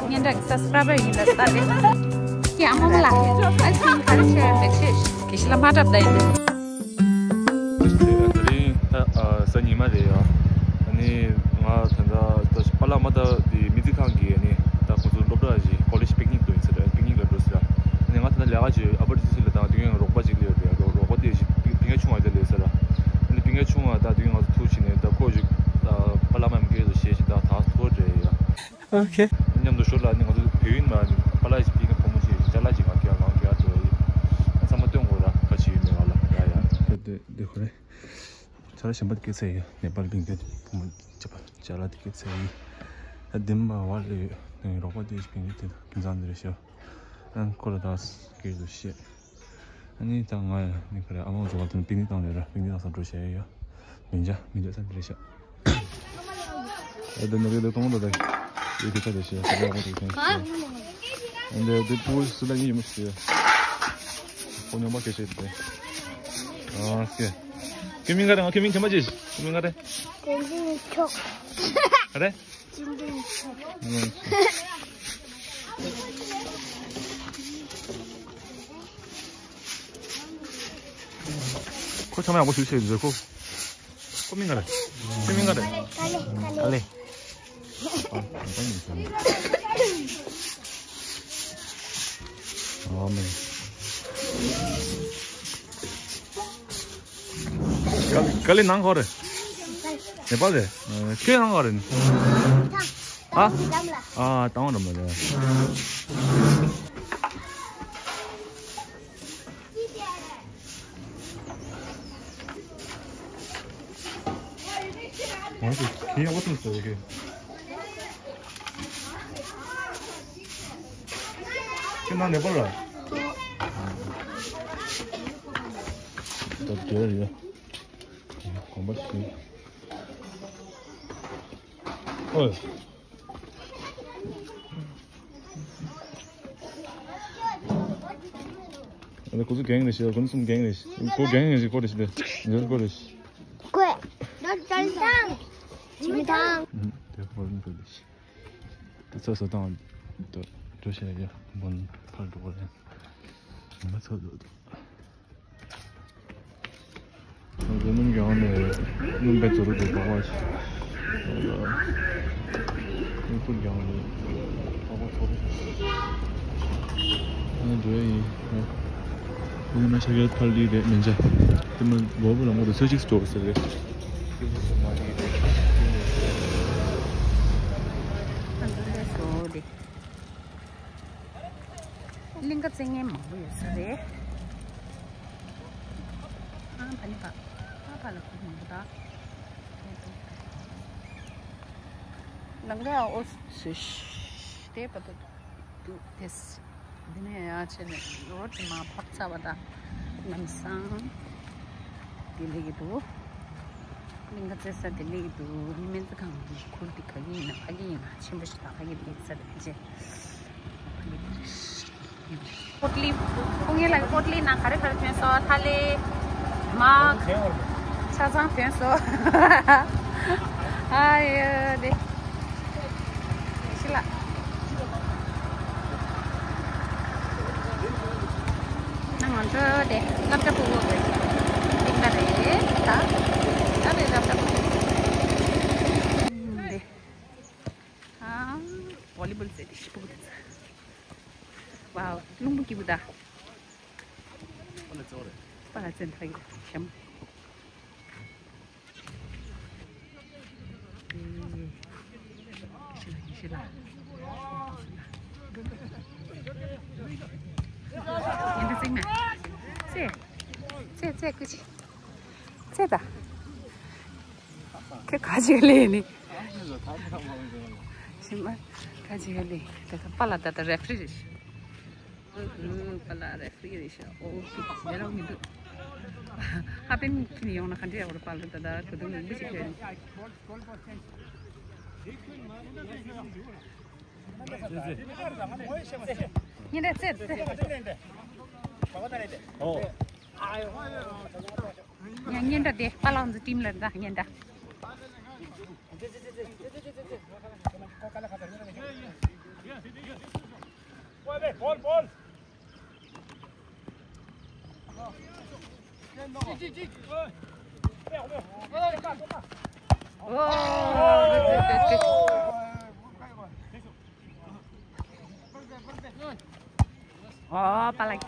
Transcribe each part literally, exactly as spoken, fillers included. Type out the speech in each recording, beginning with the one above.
སྙན་གྲགས་ཀྱི་སབ་སི་ཀྲའི་བར་ཡིན་ལ་ལྟ་དེ། ཀྱེ་ཨ་མ་མ་ལ། ཨ་ཆིང་ག་རེ་བྱས་མེད་ཆེ། དགེ་བཤེས་ལ་མ་གྲབས་ད་ཡིན། དེ་རིང་ད་གཟའ་ཉི་མ་རེད་ཡ། ཨ་ནི་ང་ད་ལྟ་ད་པཱ་ལགས་མ་ད་དེ་མི་ཚེ་ཁང་གི་ཨ་ནི་ད་ཁོ་ཚོ་སློབ་གྲྭ་ཞིག་ཀོ་ལེཇ་པིག་ནིག་འགྲོ་ཡིན་ཟེར། པིག་ནིག་ལ་འགྲོ་ཟེར། ཨ་ནི་ང་ད་ལྟ་ལས་ཀ་བྱེད། ཨ་པར་ཌི་སི་ལ་ད་དུས་ཡུན་རོགས་པ་ཅིག་སླེབས་ཡོད་པས། རོགས་པ་དེ་ཞིག་པི་ངའི་ཆུང་བ་དེ་སླེབས་ཟེར། ཨ་ནི་པི་ངའི་ཆུང་བ་ད་དུས་ཡུན་ང་ཚོ་ཐུག་ཕྱིན་ནས་ད་ཁོ་ཞིག་ད་པཱ་ལགས་མ་མི་སྐད་དུ་བཤད་ཞིག་ད་ད་ཐུག་རེད་ཡ། ཨོ་ཁེ། མཉམ་དུ་ཞོར་ལ་ནི་ང་ཚོ་བོད་ཡིག་ནང་ནི་པཱ་ལགས་ཀྱིས་པི་ཀ་ཕོ་མོ་ཅིག་ཅ་ལག་ཅིག་ང་རྒྱག་ང་རྒྱག་འགྲོ་ཡི། ཚང་མ་སྟོན་དགོས་ར་ཁ་ཅིག་ཡོད་མེད་ང་ལ་ཡ་ཡ། དེ་དེ་དེ་ཁོ་རེ། ཅ་ལག་གཞན་པ་དེ་སྐྱེལ་ཚར་ཡོད། ནེ་པཱལ་བིང་དེ་ཕོ་མོ་ཅ་པ་ཅ་ལག་དེ་སྐྱེལ་ཚར་ཡོད། ད་དེ་མ་བ་ལ་ཡོད་ནི་རོགས་པ་དེ་ཞིག་བིང་དེ་ཁྱིམ་ཚང་འདི་རེད་ཤག་ཨ་ཁོ་ལ་ད་སྐད་དུ་བཤད། ཨ་ནི་ད་ང་ནི་ག་རེ་ཨ་མ་ཚོ་བ་དེ་པིག་ནིག་བཏང་ནས་ར་པིག་ནིག་བཏང་ས་འགྲོ་བྱས་ཡོད། མི་འཇའ་མི་འཇའ་ས་འདི་རེད་ཤག་ཨ་ད་ནི་རེད་ད་གཏོང་ད་ད་ཡོད་དེ་ཆ་དེ་ཤེས་ས་ར་བ་དེ་ཁྱེད་ཤེས། ཨ་འདི་དེ་ཕྲུ་གུ་སུ་ལ་ཡིན་ཡོད་མ་ཤེས། ཁོ་ཉོན་པ་སྐད་ཆ་དེ། ཨ་སྐད། ཁྱེད་མིང་ག་རེ། ང་ཁྱེད་མིང་ཁྱེད་མ་ཅི། ཁྱེད་མིང་ག་རེ། དེ་འདི་ནི་ཆོག་ག་རེ། ཁོ་ཚང་མ་ཡག་པོ་ཞིག་བྱས་ཡོད་ཁོ། ཁོ་མིང་ག་རེ། ཁྱེད་མིང་ག་རེ། ཀ་ལེ། ཀ་ལེ། ཨ་མེ། ཀ་ལི་ནང་ག་རེ། ནེ་པཱལ་རེད། ཁྱོད་ནང་ག་རེ། ཨ། ཨ་དང་ར་མ་རེད། ང་ཚོ་ཁྱི་ཡག་པོ་ཐུག་སོང་གི། ཁྱེད་ནང་ནེ་པཱལ་ར། ད་དེ་རེད། གོམ་པ་ཞིག་ཨོ། ཁོ་ཚོ་རྒན་རེད་ཤག་ཁོ་ཚོ་གསུམ་རྒན་རེད་ཤག་ཁོ་རྒན་རེད་ཤག་ཁོ་རེད་ཤག་ཁོ་རེད་ཤག་ཁོ། ད་ལྟ་དང་། ཇི་མི་དང་། ཨུམ། དེ་ཧོར་མོ་དེ་ལས་ཤག་དེ་ཚོ་ས་དང་དུ་འགྲོ་བྱས་ཡ་མོན་ཕར་འགྲོ་གི་རེད། ང་ཚོ་དུ་སྣུམ་རྒྱང་ནས་སྣུམ་པའི་ཚོ་རུ་དེ་འགྲོ་བ་ཞིག་སྣུམ་རྒྱང་ནས་འགྲོ་བ་ཚོ་རུ་ཨ་འགྲོ་ཡ་ཡིན། དེ་ནས་ཆ་ག་ཐལ་ལི་རེད་མིན་ཆ། དེ་མ་ལོ་བུ་ལ་མོ་དེ་ཚོད་ཅིག་སྤྲོ་ཟེར་རེད། གླིང་ག་རྩེ་ངན་མང་པོ་ཡོད་ས་རེད། ཨ་ཕ་ནི་པ། ཨ་ཕ་ལ་ཁུག་མང་པོ་ད། ལང་ཀ་ཨོ་སུ་ཤི་དེ་པ་ཏོ་ཏུ་དེས། འདི་ནས་ཡ་ཆེ་ནས་རོ་དེ་མ་ཕབ་ཚར་བ་ད་ལམ་སང་དེ་ལེགས་ཀྱི་འདུག་གླིང་ག་རྩེ་ས་དེ་ལེགས་ཀྱི་འདུག་སྨན་རྩིས་ཁང་གི་ཁུར་དེ་ག་གི་ཡིན་ན་ཕ་གི་ཡིན་ན་ཆེན་པོ་ཞིག་དང་ཕ་གི་ལེགས་ས་དེ་ཕ་གི་ཕྱེ། པོ་ཏི་ལི། ཁོང་གཉིས་ལ་པོ་ཏི་ལི་ནང་ག་རེ་ག་རེ་ཐོན་སོང་། ཐ་ལེ། མ། ཆ་ཚང་ཐོན་སོང་། ཨ་ཡོ་དེ། ཤི་ལ། ང་ཚོ་དེ་སློབ་གྲྭ་ཕྲུ་གུ་གི་སློབ་གྲྭ་རེད་ད། ད་དེ་སློབ་གྲྭ་ཕྲུ་གུ་དེ། ཨ། ཝོ་ལི་བོལ་རྩེད་དེ་ཤི་ཕྲུ་གུ་དེ་ཚོ། ཝའོ། རླུང་བུ་སྐྱིད་པོ་ད། པ་ལ་ཙེ་རེད། པ་ལ་ཙེ་འདྲ་གི་ཤམ། ཤི་ལ་ཤི་ལ། ཡིན་ད་ཙིག་མ། ཙེ། ཙེ་ཙེ་ཀུ་ཅི། ཙེ་ད། ཁྱོད་ག་ཅིག་ལས་ནི། ཤི་མ། ག་ཅིག་ལས། ད་ད་པ་ལ་ད་ད་རེ་ཕི་རི་རེད་ཤག་ཨོ་ཧུ། པ་ལ་རེ་ཕི་རི་རེད་ཤག་ཨོ་ཧུ། ཡ་རོགས་མི་འདུག་ཧ་པན་ཁྱེར་ནས་ཡོང་ན་ག་འདྲ་ཡོང་རེད། པ་ལ་ད་ད་གོ་དུང་མི་ཅིག་ཁྱེར་ནས། ཉིན་རེ་རྩེད་རྩེད། ཨོ། ཡང་སྙན་གྲགས་དེ་པཱ་ལགས་ཚོ་ཊིམ་ལ་འདྲ་སྙན་གྲགས། Ball, ball. Oh, palang.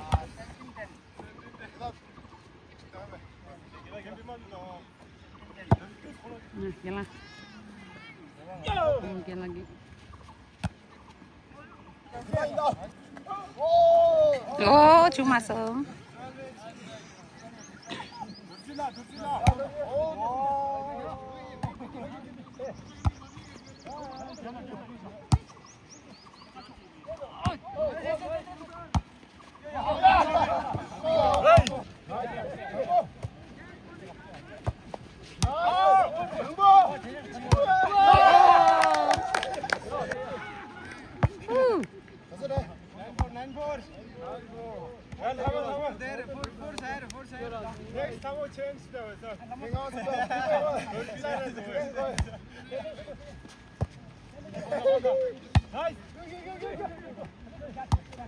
Oh, cuma song. Next time we'll change the result. Hang on, stop.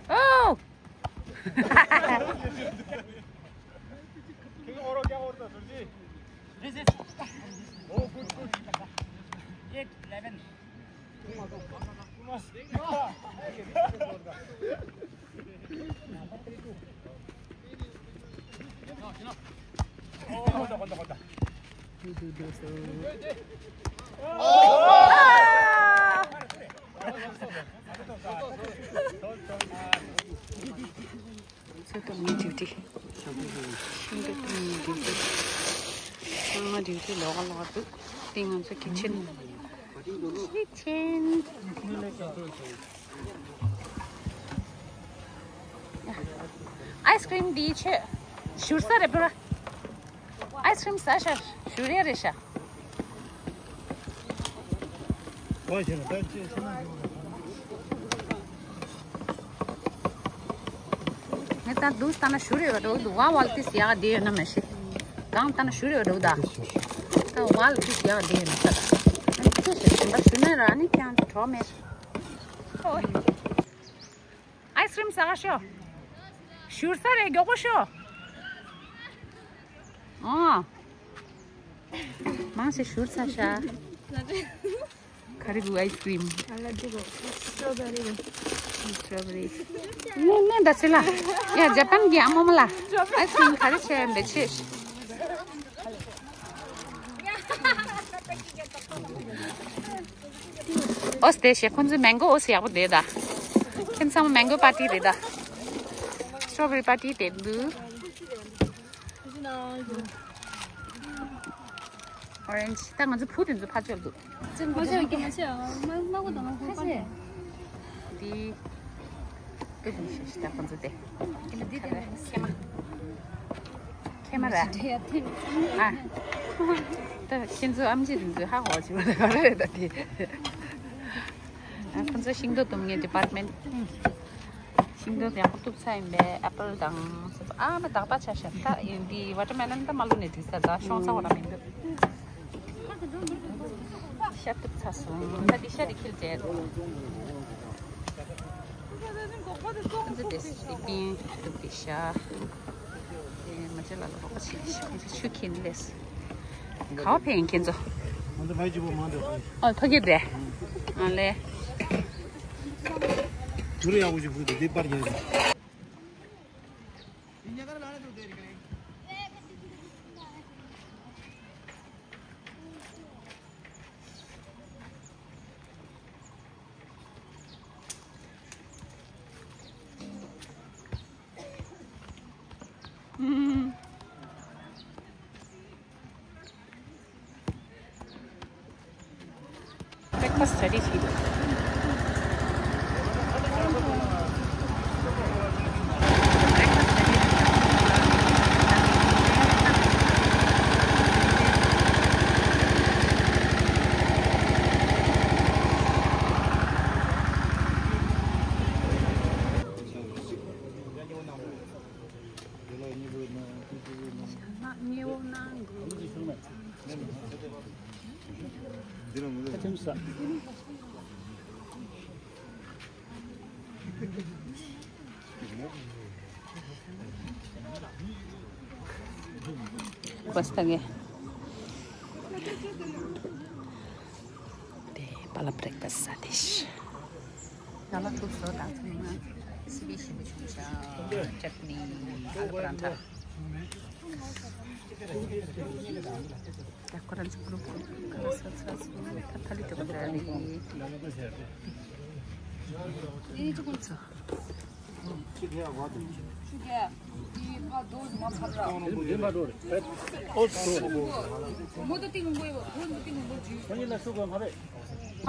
Oh! ཚོད་ལྟ་མི་ཌིའུ་ཊི། ཤིང་ཏོག་གཏོང་མི་ཌིའུ་ཊི། ཚང་མ་ཌིའུ་ཊི་ལོག་ག་ལོག་ག་འདུག་དེ་ང་ཚོ་ཀི་ཆེན། ཀི་ཆེན། ཨའི་སི་ཀྲིམ་འདི་ཆོས་བཞུར་ས་རེད་པ། ཨའི་སི་ཀྲིམ་ཟ་ཤ་བཞུར་ཡ་རེད་ཤ། ངས་ད་འདུག་ལྟ་ན་བཞུར་ཡོད་པ་འདྲ་བོ་འདུག་ཝ་ཝལ་ཏིས་ཡག་བསྡད་ཡོད་ན་མ་ཤེས། གང་ལྟ་ན་བཞུར་ཡོད་པ་འདྲ་བོ་ད། ད་ཝལ་ཏིས་ཡག་བསྡད་ཡོད་ན་ཤ་ད། ཅི་ཞིག་གཞན་པ་བཞུར་ན་ར་ནི་ཀྱང་གྲོགས་མེད། ཨའི་སི་ཀྲིམ་ཟ་ག་ཤོག་བཞུར་ས་རེད་མགྱོགས་པོ་ཤོག་ཨོ། མང་ཆེ་བཞུར་ས་ཤ། ག་རེ་དགོས་ཨའི་སི་ཀྲིམ། ཨ་ལ་དེ་གོ་སི་ཊོ་བེ་རི། སི་ཊོ་བེ་རི། ནི་ནི་འདྲ་ཆེ་ལ། ཡ་ཇ་པན་གྱི་ཨ་མ་མ་ལ། ཨའི་སི་ཀྲིམ་ག་རེ་བྱས་ཡོད་པའི་ཆེ། ཨོ་སྟེ་ཞེ་ཁོང་ཚོའི་མེང་གོ་ཨོ་སི་ཡག་པོ་དེ་ད། ཁྱེད་ཚང་མ་མེང་གོ་པར་ཊི་རེད་ད། སི་ཊོ་བེ་རི་པར་ཊི་དེ་འདུག་ཨོ་རེན་ཇི། ད་ང་ཚོ་བུ་དེ་ཚོ་ཕར་ཕྱོགས་འདུག་ཅན་གོ་ཆེ་གི་མ་ཆེ་མ་མ་གོ་དང་ཁོ་པ་ཆེ། དེ་དེ་དེ་ཤེས་ཤེས་ད་ཁོ་ཚོ་དེ་དེ་དེ་ཁེ་མ་ཁེ་མ་ར། ཨ་ད་ཁྱེད་ཚོ་ཨམ་ཆི་དེ་ཚོ་ཧ་གོ་ཆེ་བ་ད་ག་རེ་རེད་ད་དེ། ཨ་ཁོ་ཚོ་ཤིང་ཏོག་གཏུབ་མཁན་ཌི་པར་ཊི་མེན་ཊི། ཤིང་ཏོག་ཡག་པོ་གཏུབ་ཚར་ཡིན་པས། ཨེ་པལ་དང་ཨ་མ་དག་པ་ཆ་ཤ་ད་ཡིན་འདི་ཝ་ཊར་མེ་ལོན་ད་མ་ལུ་ནས་འགྲིག་ས་ད་ཤོང་ས་འོ་ར་མི་འདུག་ཤ་གཏུབ་ཚར་སོང་། ད་འདི་ཤ་འདི་ཁྱེར་བྱས། འདི་དེ་སི་པིན་གཏུབ་དེ་ཤ། ཨེ་མ་ཅི་ལ་ལ་རོགས་བྱེད་ཤ་ཁོང་ཚོ་ཆུ་ཁྱེར་ལས། ག་བ་ཕེབས་ཡིན་ཁྱེད་ཚོ། ང་ཚོ་ཕ་གི་བོ་མང་འདུག་ཨོ་ཕ་གི་རེད། ཨ་ལེ། ཇུ་རེ་ཡག་པོ་ཞིག་ཕུལ་འདུག་འདི་པར་རྒྱག་ཞིག Breakfast ready ཞིག་འདི་ལ་ངོས་ལ་ཁ་ཆེམས་ས། breakfast ད་གེ། དེ་པཱ་ལགས་breakfast ཟ་དེ་ཤི། ང་ལ་ཐུག་སོ་དང་ཚང་མ་སི་པི་ཞིམ་པོ་བྱུང་ཤག་ཅཊ་ནི་ཨ་ལུ་པ་ར་ཐ། ད་ཁོ་རང་ཚོ་གུ་རུབ་གུ་རུབ་ག་ལ་ས་ཚ་སོ་ད་ཐ་ལི་ཏོ་ག་འདྲ་རེད།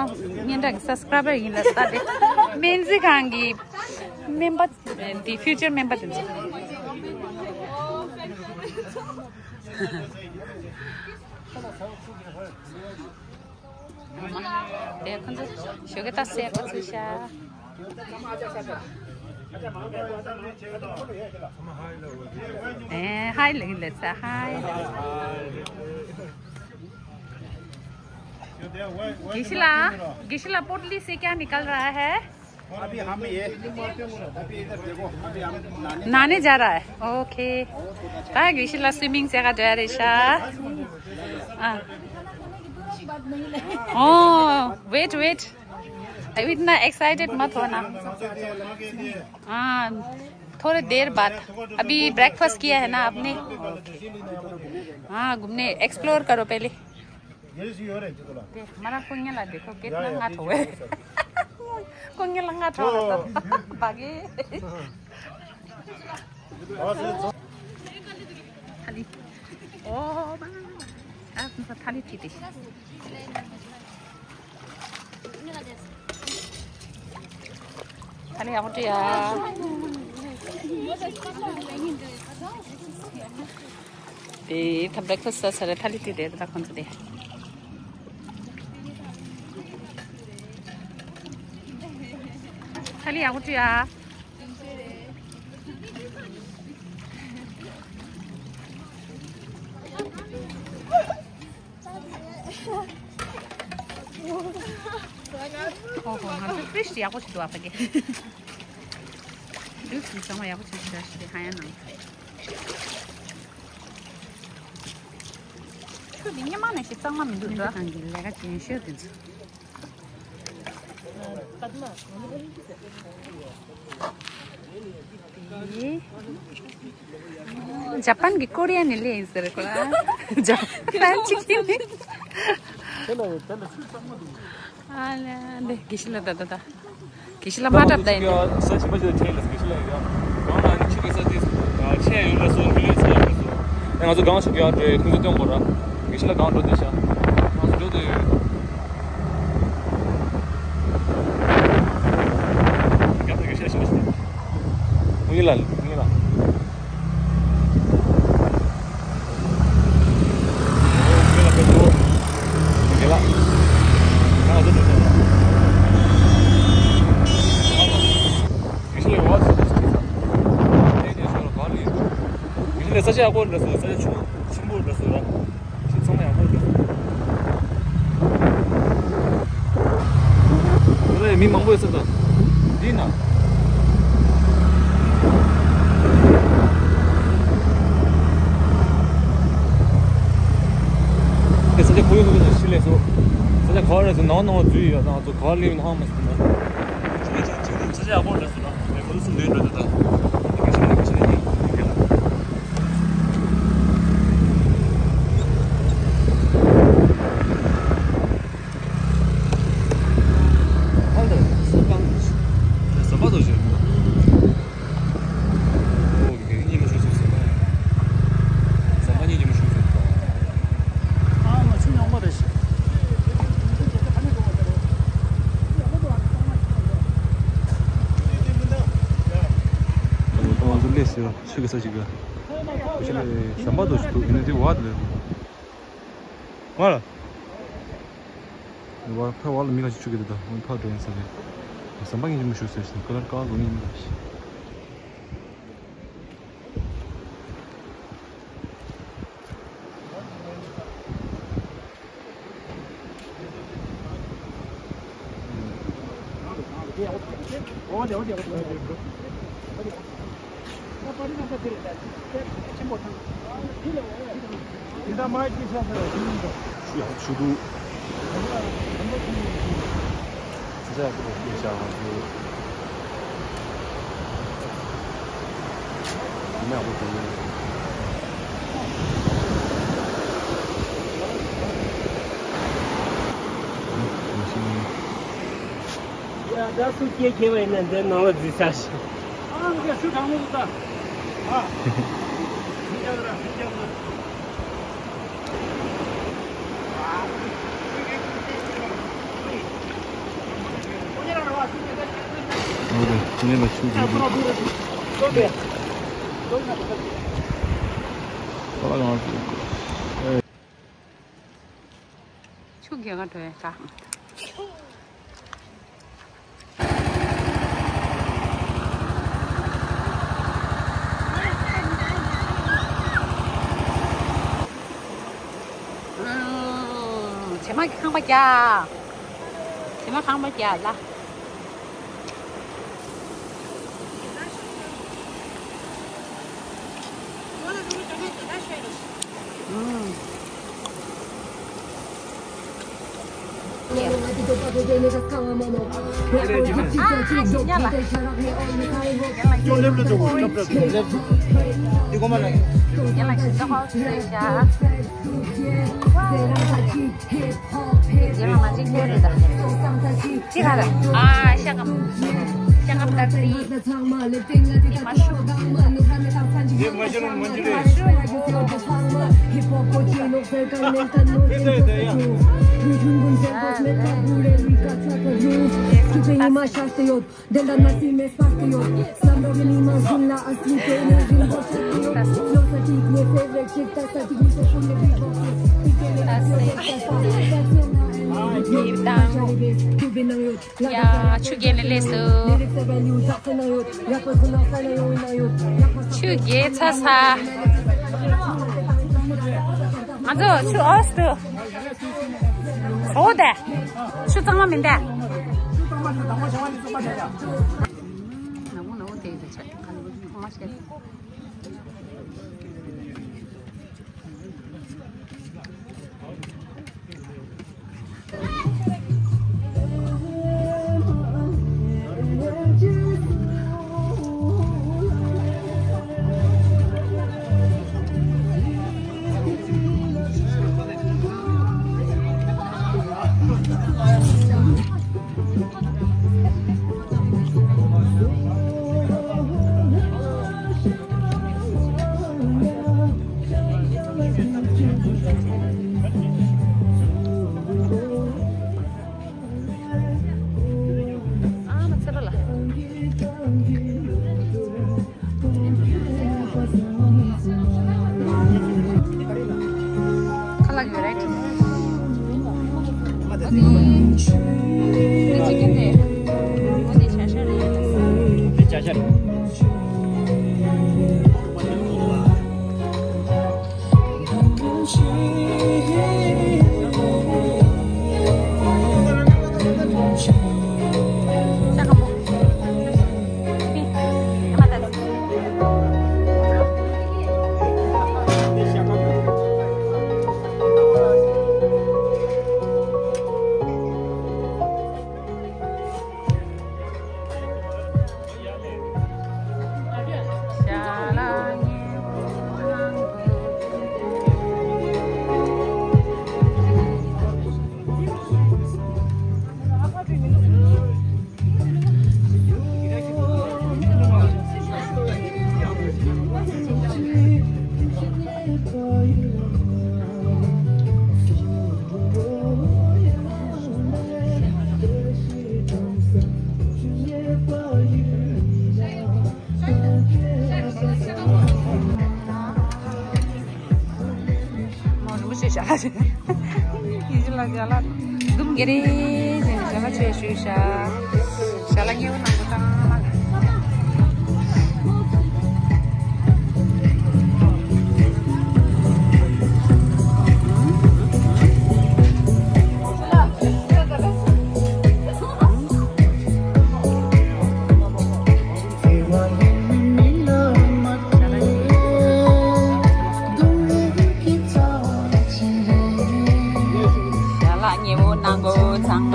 ཨ། སྙན་གྲགས་ཀྱི་subscriber ཡིན་ལ་ས་དེ་སྨན་རྩིས་ཁང་གི་སྨན་པ་དེ་future སྨན་པ་དེ་ཚོ། དེ་ཁོ་ཚོ་ཞོགས་ཀས་ད་སེ་ག་ཚུགས་ཤག་ཨེ་ཧའི་ལེགས་ལེགས་ས་ཧའི་ལེགས། དགེ་བཤེས་ལགས། དགེ་བཤེས་ལགས། पोटली से क्या निकल रहा है? अभी हम ये, अभी इधर देखो, अभी हम नहाने नहाने जा रहा है। ओके। ད་དགེ་བཤེས་ལགས་swimming བྱེད་ག་འགྲོ་ཡ་རེད་ཤག་ཨ། ओ, wait, wait। इतना एक्साइटेड मत होना। हाँ, थोड़े देर बाद। अभी ब्रेकफास्ट किया है ना आपने? ओके। हाँ, घूमने, एक्सप्लोर करो पहले। དེ་མ་ར་ཀུ་ཉེ་ལ་དེ་ཁོ་སྐད་ན་ང་ཐོ་བས། ཀུ་ཉེ་ལ་ང་ཐོ་བ་གི། ཐ་ལི། ཨོ་མ། ཨ་ཁུ་ས་ཐ་ལི་ཐི་ཏི། ཐ་ལི་ཡག་པོ་བྲིས་ཡ། དེ་ད་བྷེ་རེག་ཕ་སི་ཊི་ཟ་ཚར་རེད། ཐ་ལི་དེ་དེ་ད་ཁོང་ཚོ་དེ། ཐ་ལི་ཡག་པོ་བྲིས་ཡ། ཨོ་ཧོ། ང་ཚོ་ཕི་ཤི་ཡག་པོ་ཞིག་འདུག་ཨ་ཕ་གི། ལུགས་སུ་གཙང་མ་ཡག་པོ་ཞིག་ཞིག་ཧ་ཡ་ནང་། ཁྱོད་ཀྱི་སྙེ་མ་ནས་ཞིག་གཙང་མ་མི་འདུག་ད། ཁང་གི་ལས་ཀ་བྱེད་ཤོས་དེ་ཚོ། ཇ་པན་གྱི་ཀོ་རི་ཡ་ནས་སླེབས་ཡིན་ཟེར་གོ། ཇ་པན་གཅིག་དེ་ནི། ཨ་ལ་འདི་དགེ་བཤེས་ལགས་ད་ད་ད། དགེ་བཤེས་ལགས་མ་འགྲབ་ད་ཡིན། ས་ཆེན་པོ་ཞིག་ལ་ཁྲིད་ལ་དགེ་བཤེས་ལགས་ཡོད། གང་ལ་ནི་ཆུ་གི་ས་དེ་ཆེ་ཡོད་ལ་སོ་མི་ལོས་ས་ཡོད་ལ་སོ། ང་ཚོ་གང་ཞིག་ཡོད་འགྲོ་ཁོང་ཚོ་སྟོན་དགོས་ར། དགེ་བཤེས་ལགས་གང་འགྲོ་དེ་ཤ། ང་ཚོ་འགྲོ་དེ་ཡོད། རྒྱབ་ཏུ་དགེ་བཤེས་ཞིག་ཞིག་མུ་ཡི་ལ་མུ་ཡི་ལ། ས་ཆ་ཡག་པོ་འདྲ་སོང་། ས་ཆ་ཆུང་ཆེན་པོ་འདྲ་སོང་ར། ཆུ་ཚང་མ་ཡག་པོ་འདུག་ལ་མི་མང་པོ་ཡོད་ས་དང་། འདི་ན། ས་ཆ་ཁོར་ཡུག་ནང་ཤི་ལས་སོ། ས་ཆ་ག་རེ་སོ་ནང་ནང་འཛུལ་ཡོད་ན་ང་ཚོ་ག་ལེབ་ནང་མ་སོང་ན། ས་ཆ་ཡག་པོ་འདྲ་སོང་ན་མི་མང་སུ་འདུས་འགྲོ་འདུག་ད། ང་ཚོ་སླེབས་ཟེར་ཆུ་གི་ས་ཞིག་ག་ཁོ་ཤ་ལ་ཟམ་པ་དོ་ཞིག་འདུག་ཡིན་ན་དེ་བ་དེ་ལ་ང་ལ་བ་ཕ་བ་ལ་མི་ཁ་ཤས་ཆུ་གི་དེ་དང་ཕ་འགྲོ་ཡིན་ས་རེད། ཟམ་པ་ངན་ཅིག་མི་ཞུ་ཟེར་ཞིང་ཀ་ལར་ཀ་བ་ལོ་ངན་མི་ཁ་ཤས། ད་མ་ཅི་ཤ་ཤ་ལ་ཤི་མི་འདུག་ཤི་ཡང་ཆུ་འདུག་ཤ་ཤ་ལ་ཤི་མི་འདུག་ཤ་ཤ་ལ་ཤི་མི་འདུག་ཡ་ད་སུ་སྐྱེ་ཁྱེར་བ་ཡིན་ན་འདི་ནང་ལ་འཛུལ་ས་ཞིག་ཨ་ང་ཤུ་གང་མོ་ད། ཨ། མི་རྒྱག་ར་མི་རྒྱག་ར། ཆུ་རྒྱག་ག་འགྲོ་ཡ་ད། བྱེ་མ་གི་ཁང་པ་རྒྱག་བྱེ་མ་ཁང་པ་རྒྱག་ལ། ཅི་ག་ལ། ཨ་ཤ་ཀམ། ཤ་ཀམ་ད་ཏི། མ་ཤུ། མ་ཤུ། ཡ་ཆུ་རྒྱས་ནས་སླེབས་སོང་། ཆུ་རྒྱས་ཚར་ས། ང་ཚོ་ཆུ་ཨོ་སི་དུ། འོ་དེ། ཆུ་གཙང་མ་མིན་ད། ཁ་ལག་ཡོད་རེད། འོ་དེ། འདི་ཅི་ཀན་རེད། འོ་དེ་བྱ་ཤ་རེད། འདི་བྱ་ཤ་རེད། མོ་རིན་པོ་ཆེ་ཞལ་ལག་ཡིན་གྱི་ལ་ཞལ་ལག་འདུམ་གྱི་རེད་ཟེར་ནས་ཞལ་ལག་ཆེ་ཞུས་ཤག་ཞལ་ལག་མཉེས་པོ་གནང་དགོས་ད། ཚང་མ།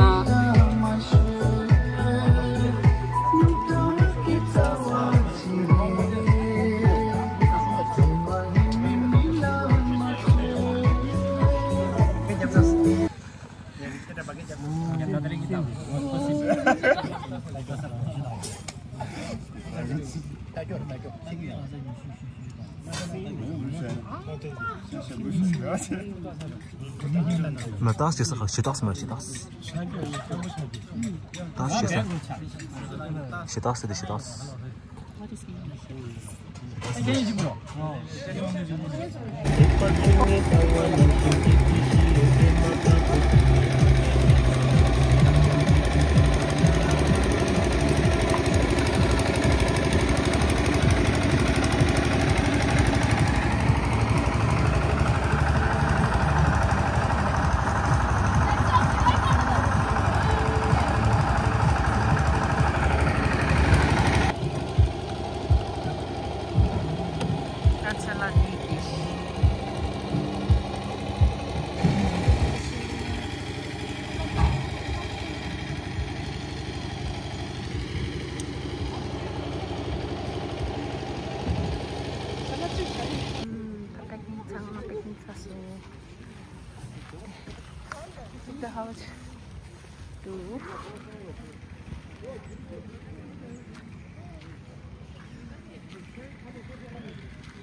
མ་ཏགས་ཅེས་ཟེར་ག་ཞེ་ཏགས་མ་ཞེ་ཏགས། ཏགས་ཞེ་ས། ཞེ་ཏགས་ཟེར་ཏེ་ཞེ་ཏགས། ད་ལྟ་ཀིང་ཚང་མ་པེ་ཀིང་ཚ་སོ། ད་ཧ་བ་ཆ་དུ།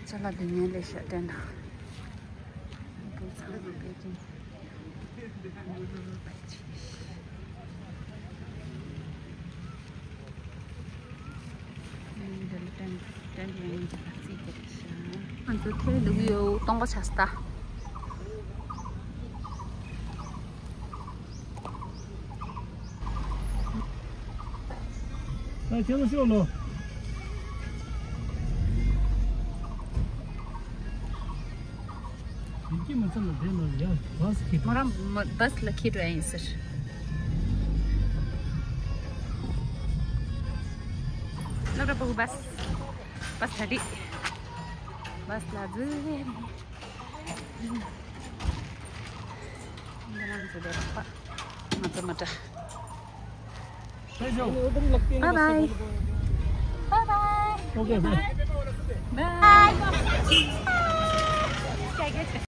ཅ་ལག་འདི་ངས་ལས་ཤ་བསྟན་ན། ཀིང་ཚང་མ་པེ་ཀིང་། ང་ཚོ་ཐེ་ལུག་ཡོ་གཏོང་ག་ཆ་སྟ། ད་ཁྱེད་ཚོ་ཤོག་ལོ། ཡིན་གྱི་མ་ཚད་ལ་བསྡད་ནོ་ཡ་བ་སི་ཁྱེད། ང་རང་མ་བ་སི་ལ་ཁྱེད་འགྲོ་ཡ་ཡིན་ཟེར། སློབ་གྲྭ་ཕྲུ་གུ་བ་སི། བ་སི་ད་འགྲིག་བ་སི་ལ་འཛུལ་བས་ནི། ང་རང་ཚོ་བསྡད་པ། ང་ཚོ་མ་འདྲ། Bye bye. Bye bye. Okay, bye. Bye.